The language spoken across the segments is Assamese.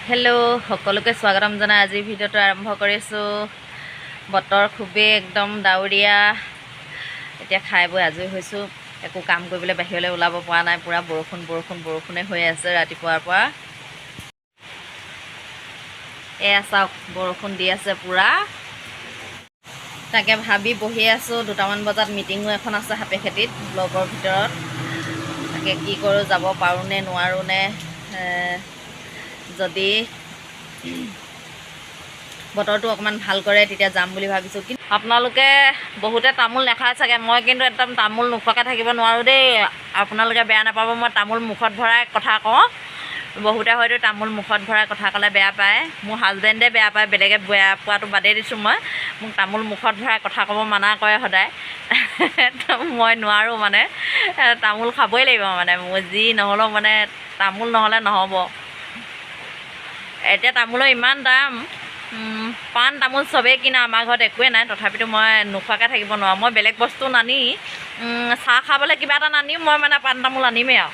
হেল্ল', সকলোকে স্বাগতম জনাই আজিৰ ভিডিঅ'টো আৰম্ভ কৰিছোঁ। বতৰ খুবেই একদম ডাৱৰীয়া। এতিয়া খাই বৈ আজৰি হৈছোঁ। একো কাম কৰিবলৈ বাহিৰলৈ ওলাব পৰা নাই। পূৰা বৰষুণ বৰষুণ বৰষুণে হৈ আছে ৰাতিপুৱাৰ পৰা। এয়া চাওক, বৰষুণ দি আছে পূৰা। তাকে ভাবি বহি আছোঁ। 2টামান বজাত মিটিঙো এখন আছে সাপেখাতিত ব্লকৰ ভিতৰত। তাকে কি কৰোঁ, যাব পাৰোঁনে নোৱাৰোঁনে। যদি বতৰটো অকণমান ভাল কৰে, তেতিয়া যাম বুলি ভাবিছোঁ। কিন্তু আপোনালোকে বহুতে তামোল নাখায় চাগে, মই কিন্তু একদম তামোল নোখোৱাকৈ থাকিব নোৱাৰোঁ দেই। আপোনালোকে বেয়া নাপাব, মই তামোল মুখত ভৰাই কথা কওঁ। বহুতে হয়তো তামোল মুখত ভৰাই কথা ক'লে বেয়া পায়। মোৰ হাজবেণ্ডে বেয়া পায়, বেলেগে বেয়া পোৱাটো বাদেই দিছোঁ মই। মোক তামোল মুখত ভৰাই কথা ক'ব মানা কৰে সদায়। মই নোৱাৰোঁ, মানে তামোল খাবই লাগিব। মানে মোৰ যি নহ'লেও মানে তামোল নহ'লে নহ'ব। এতিয়া তামোলৰ ইমান দাম, পাণ তামোল চবেই কিনা, আমাৰ ঘৰত একোৱেই নাই। তথাপিতো মই নোখোৱাকৈ থাকিব নোৱাৰোঁ। মই বেলেগ বস্তু নানি, চাহ খাবলৈ কিবা এটা নানিও, মই মানে পাণ তামোল আনিমেই আৰু।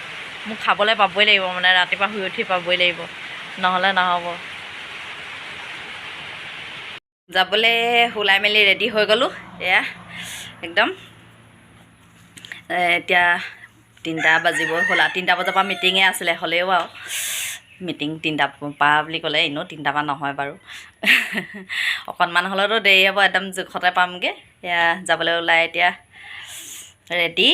মোক খাবলৈ পাবই লাগিব, মানে ৰাতিপুৱা শুই উঠি পাবই লাগিব, নহ'লে নহ'ব। যাবলৈ ওলাই মেলি ৰেডি হৈ গ'লোঁ। এয়া একদম এতিয়া 3টা বাজিব হ'ল আৰু। 3টা বজাৰ পৰা মিটিঙে আছিলে, হ'লেও আৰু মিটিং 3টা পৰা বুলি ক'লে এনেও 3টা পৰা নহয় বাৰু, অকণমান হ'লেতো দেৰি হ'ব, একদম জোখতে পামগৈ। এয়া যাবলৈ ওলাই এতিয়া ৰেডি।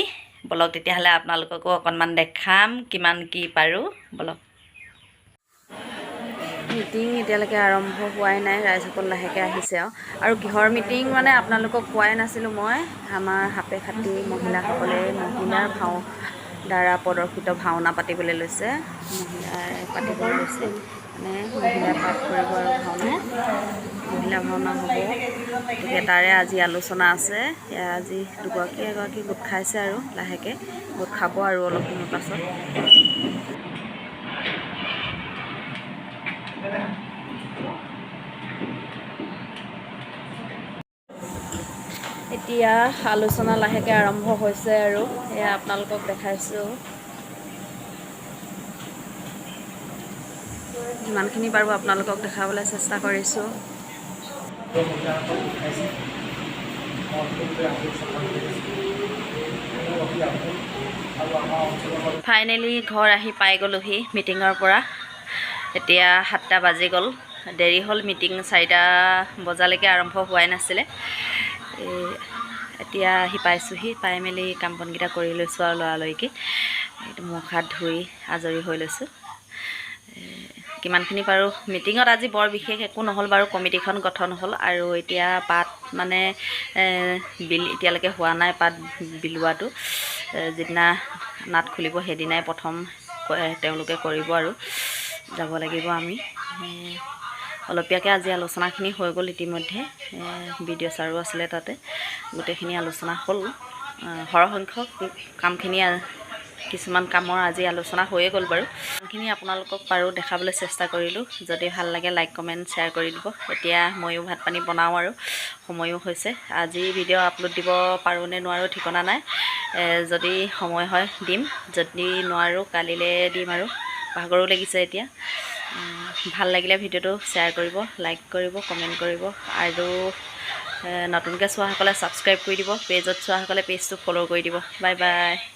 ব'লক তেতিয়াহ'লে, আপোনালোককো অকণমান দেখাম কিমান কি পাৰোঁ। ব'লক। মিটিং এতিয়ালৈকে আৰম্ভ হোৱাই নাই, ৰাইজসকল লাহেকৈ আহিছে আৰু। আৰু কিহৰ মিটিং মানে আপোনালোকক কোৱাই নাছিলোঁ মই। আমাৰ সাপেখাতি মহিলাসকলে মহিলাৰ ভাও দ্বাৰা প্ৰদৰ্শিত ভাওনা পাতিবলৈ লৈছে। মহিলাই পাতিবলৈ লৈছে, মানে মহিলাই পাঠ কৰিব আৰু ভাওনা, মহিলা ভাওনা হ'ব। গতিকে তাৰে আজি আলোচনা আছে। এয়া আজি দুগৰাকী এগৰাকী গোট খাইছে আৰু লাহেকৈ গোট খাব আৰু অলপ সময় পাছত। এতিয়া আলোচনা লাহেকৈ আৰম্ভ হৈছে আৰু এয়া আপোনালোকক দেখাইছোঁ। যিমানখিনি পাৰোঁ আপোনালোকক দেখাবলৈ চেষ্টা কৰিছোঁ। মহিলাসকল গোট খাইছে। অঞ্চলটোৱে আহোম সন্মান কৰিছে, অতি আহোম আৰু আমাৰ অঞ্চলৰ ফাইনেলি ঘৰ আহি পাই গ'লোহি মিটিঙৰ পৰা। এতিয়া 7টা বাজি গ'ল, দেৰি হ'ল। মিটিং 4টা বজালৈকে আৰম্ভ হোৱাই নাছিলে। এই এতিয়া আহি পাইছোঁহি। পাই মেলি কাম বনকেইটা কৰি লৈছোঁ আৰু লৰালৰিকৈ এইটো মুখ হাত ধুই আজৰি হৈ লৈছোঁ। কিমানখিনি পাৰোঁ। মিটিঙত আজি বৰ বিশেষ একো নহ'ল বাৰু। কমিটিখন গঠন হ'ল আৰু এতিয়া পাত মানে বিল এতিয়ালৈকে হোৱা নাই। পাত বিলোৱাটো যিদিনা নাট খুলিব, সেইদিনাই প্ৰথম তেওঁলোকে কৰিব আৰু যাব লাগিব আমি। অলপীয়াকৈ আজি আলোচনাখিনি হৈ গ'ল ইতিমধ্যে। বি ডি অ' ছাৰো আছিলে তাতে, গোটেইখিনি আলোচনা হ'ল। সৰহসংখ্যক কামখিনি, কিছুমান কামৰ আজি আলোচনা হৈয়ে গ'ল বাৰু। কামখিনি আপোনালোকক পাৰোঁ দেখাবলৈ চেষ্টা কৰিলোঁ। যদি ভাল লাগে, লাইক, কমেণ্ট, শ্বেয়াৰ কৰি দিব। এতিয়া ময়ো ভাত পানী বনাওঁ আৰু সময়ো হৈছে। আজি ভিডিঅ' আপলোড দিব পাৰোঁ নে নোৱাৰোঁ ঠিকনা নাই। যদি সময় হয় দিম, যদি নোৱাৰোঁ কালিলৈ দিম আৰু ভাগৰো লাগিছে এতিয়া। ভাল লাগিলে ভিডিঅ'টো শ্বেয়াৰ কৰিব, লাইক কৰিব, কমেণ্ট কৰিব আৰু নতুনকৈ চোৱাসকলে ছাবস্ক্ৰাইব কৰি দিব। পেজত চোৱাসকলে পেজটো ফ'ল' কৰি দিব। Bye bye.